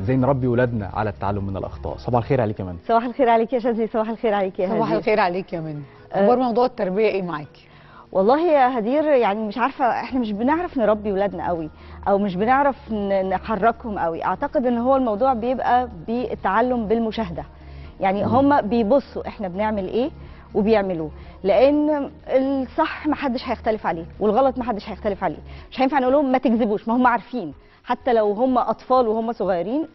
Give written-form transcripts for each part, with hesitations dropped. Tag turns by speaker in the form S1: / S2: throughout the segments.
S1: ازاي نربي ولادنا على التعلم من الاخطاء. صباح الخير عليك يا منى.
S2: صباح الخير عليك يا شاذلي، صباح الخير عليك يا هدير.
S3: صباح الخير عليك يا منى. اخبار موضوع التربية ايه معاكي؟
S2: والله يا هدير يعني مش عارفه، احنا مش بنعرف نربي ولادنا قوي او مش بنعرف نحركهم قوي. اعتقد ان هو الموضوع بيبقى بالتعلم بالمشاهدة، يعني هم بيبصوا احنا بنعمل ايه وبيعملوه، لان الصح محدش هيختلف عليه والغلط محدش هيختلف عليه. مش هينفع نقول لهم ما تكذبوش، ما هم عارفين حتى لو هم اطفال وهم صغيرين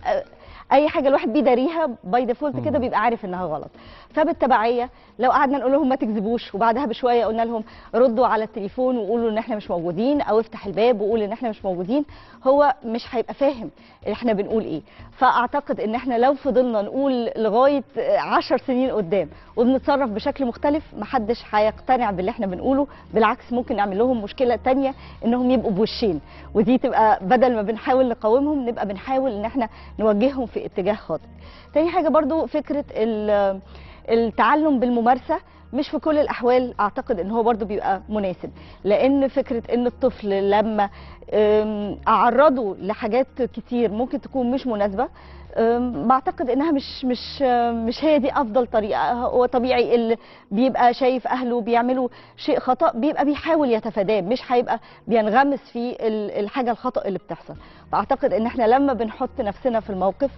S2: اي حاجة الواحد بيداريها by default كده بيبقى عارف انها غلط. فبالتبعيه لو قعدنا نقول لهم ما تكذبوش وبعدها بشوية قلنا لهم ردوا على التليفون وقولوا ان احنا مش موجودين، او افتح الباب وقول ان احنا مش موجودين، هو مش هيبقى فاهم احنا بنقول ايه. فاعتقد ان احنا لو فضلنا نقول لغاية 10 سنين قدام وبنتصرف بشكل مختلف محدش هيقتنع باللي احنا بنقوله، بالعكس ممكن نعمل لهم مشكلة تانية انهم يبقوا بوشين، ودي تبقى بدل ما بنحاول نقاومهم نبقى بنحاول ان احنا نوجههم في اتجاه خاطئ. تاني حاجة برضو فكرة التعلم بالممارسة مش في كل الأحوال أعتقد إن هو برضو بيبقى مناسب، لأن فكرة إن الطفل لما أعرضه لحاجات كتير ممكن تكون مش مناسبة، بعتقد إنها مش مش مش هي دي أفضل طريقة. هو طبيعي اللي بيبقى شايف أهله بيعملوا شيء خطأ بيبقى بيحاول يتفاداه، مش هيبقى بينغمس في الحاجة الخطأ اللي بتحصل. فأعتقد إن إحنا لما بنحط نفسنا في الموقف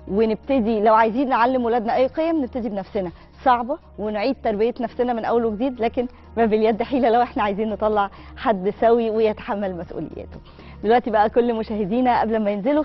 S2: ونبتدي لو عايزين نعلم ولادنا اي قيم نبتدي بنفسنا، صعبة ونعيد تربيه نفسنا من اول وجديد، لكن ما باليد حيله لو احنا عايزين نطلع حد سوي ويتحمل مسؤولياته. دلوقتي بقى كل مشاهدينا قبل ما ينزلوا